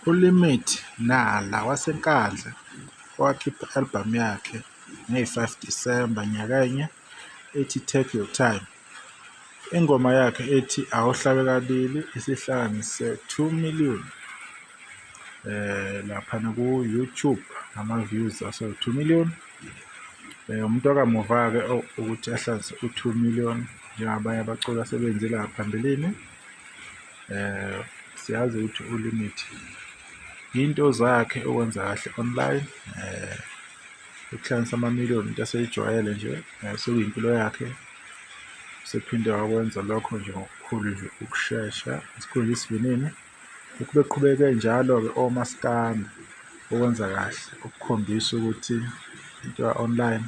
ULimit Nala waseNkandla owakhipha i-albhamu yakhe ngeyi-5 Disemba nyakenye ethi Take Your Time. Ingoma yakhe ethi Awuhlabe Kabili isihlanganise 2 million laphana ku-YouTube, ama-views asewu-2 million. Umuntu wakamuva-ke ukuthi ahlanganise u-2 million njengabanye abaculi asebenzile ngaphambilini. Siyazi ukuthi uLimit into zakhe ukwenza kahle online, ukuhlanganisa ama-million into aseyijwayele nje, sekuyimpilo yakhe. Usephinde wakwenza lokho nje ngokukhulu nje ukushesha, esikhulu nje isivinini. Lokhu beqhubeke njalo-ke omaskandi ukwenza kahle ukukhombisa ukuthi into ya-online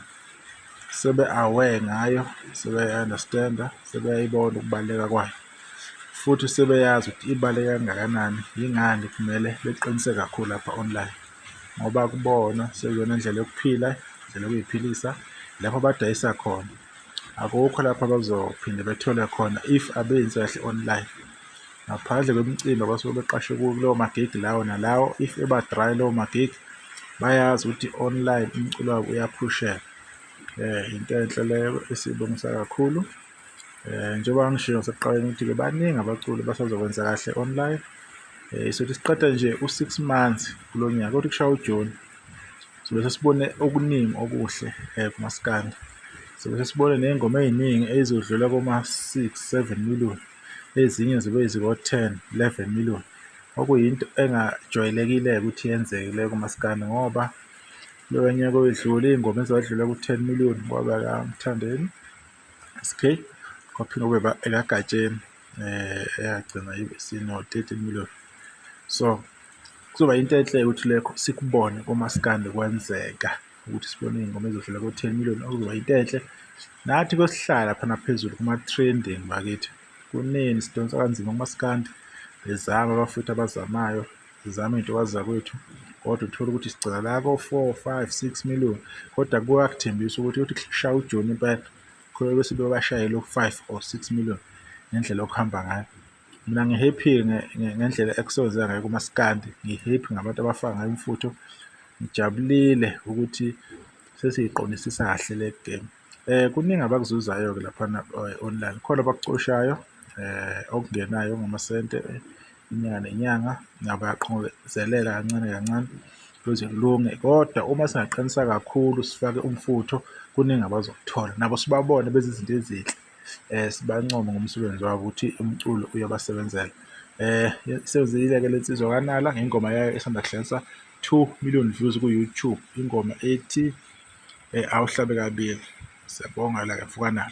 sebe-aware ngayo, sebeyayi-understand-a, sebeyayibona ukubaluleka kwayo, futhi sebeyazi ukuthi ibaluleke kangakanani, yingani kumele beqinise kakhulu lapha online, ngoba kubona sekuyiyona ndlela yokuphila, indlela yokuy'philisa, lapho abadayisa khona. Akukho lapho abazophinde bethole khona if abenzi kahle online. Ngaphandle kwemicimbi abasuke beqashwe kulowo magigi lawo nalawo, if eba-dry lawo magigi, bayazi ukuthi online umculo wabo uyaphusheka. Into enhle leyo esiyibongisa kakhulu. Njengoba ngishilo ngasekuqaleni ukuthi-ke baningi abaculi abasazokwenza kahle online. Sothi siqeda nje u-six months kulo nyaka, kothi kushaya uJuni sobe sesibone okuningi okuhle kumaskandi. Sobe sesibone ney'ngoma ey'ningi ey'zodlula koma-six, seven million, ezinye zibe ziko-ten, 11 million. Okuyinto engajwayelekile-ke ukuthi yenzeke leyo kumaskandi ngoba kuloya nyaka owedlule iy'ngoma ezadlula ku-10 million kwaba ekaMthandeni SK, kwaphinde kube ekaGatsheni eyagcina isino-13 million. So kuzoba into enhle-ke ukuthi lekho sikubone komaskandi kwenzeka ukuthi sibone iy'ngoma ezodlula ko-10 million, okuzoba into enhle. Nathi kosihlala laphana phezulu kuma-trending bakithi, kunini sidonsa kanzima kumaskandi, bezama abafowethu abazamayo, sizama iy'ntokazi zakwethu, kodwa uthole ukuthi sigcina la ko-four, five, six million, kodwa kuyakuthembisa ukuthi kuyothi kushaya uJuni impela, khona bese bebashayele u-five or six million ngendlela okuhamba ngayo. Mina ngi-happy ngendlela ekusebenzeka ngayo kumaskandi, ngi-happy ngabantu abafaka ngayo umfutho, ngijabulile ukuthi sesiyiqondisisa kahle le game. Kuningi abakuzuzayo-ke laphana online, khona abakucoshayo okungenayo okungamasente inyanga nenyanga, nabo bayaqongezelela kancane kancane kuze kulunge. Kodwa uma singaqinisa kakhulu sifake umfutho, kuningi abazokuthola, nabo sibabone benza izinto ezinhle, sibancome ngomsebenzi wabo ukuthi umculo uyabasebenzela. Isebenzile-ke le nsizwa kaNala ngengoma yayo esanda kuhlanganisa 2 million views ku-YouTube, ingoma ethi Awuhlabe Kabili. Siyabonga la-ke mfokaNala.